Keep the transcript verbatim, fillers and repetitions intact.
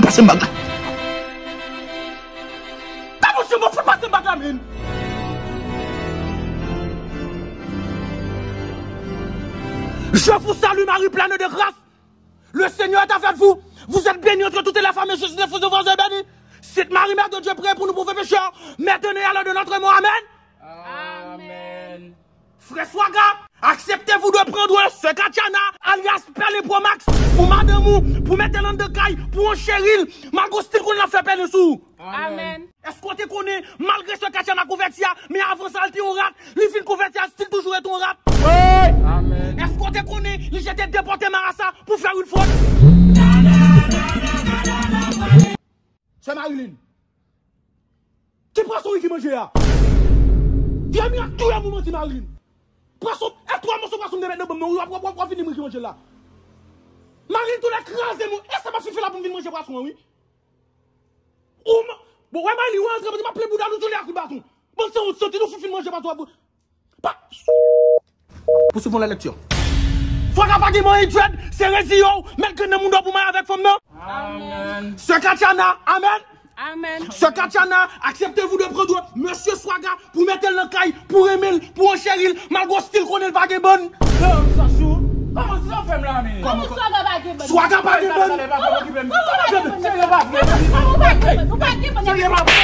Pase m bag la. Gade yon jan mwen fout pase m bag la, men. Je vous salue, Marie pleine de grâce. Le Seigneur est avec vous. Vous êtes bénie entre toutes les femmes, et Jésus, le fruit de vos entrailles, est béni. Sainte Marie, Mère de Dieu, priez pour nous pauvres pécheurs, maintenant et à l'heure de notre mort. Amen. Amen. Frè Swaga, acceptez-vous de prendre sè Katiana, alias Pèlen Pro Max, pou madanm ou, pou mete l anndan kay, pou yon cheri l, malgre w still konnen l ap fè pèlen sou ou? Amen. Èske w te konnen, malgre sè Katiana konvèti a, men avan sa, l te yon rat, li fin konvèti a, still toujou rete yon rat? Amen. Èske w te konnen, li jete de pòtè marasa pou fè yon fòt? Sè Marilyn, ki pwason wi ki manje a? Vye mirak touye m ou manti, Marilyn. Pwason, e twa moso pwason m te met nan banm nan, w ap, w ap, w ap vin di m wi ki manje l la. Marilyn, tou lè kraze m, e sa m ap fin fè la pou m vin manje pwason an, wi. Ou m, bon, wè Marilyn, wè antre, m ap ple bouda nou tou lè a kout baton. Bann sanwont, santi nou fout fin manje pwason an. Pa. Poursuivons la lecture. Swaga pa gen manyen dread, se reziye w, met grenn nan mouda w pou mache avèk fanm nan. Amen. Sè Katiana, amen. Amen. Sè Katiana, acceptez-vous de prendre Monsieur Swaga pou mete l nan kay, pou renmen l, pou yon cheri l, malgre w still konnen l pa gen bann? Kòman sa w fè m la, men? Kòman Swaga pa gen bann? Swaga pa gen bann. Kòman, kòman pa gen bann? Kòman pa gen bann? Ou pa gen bann.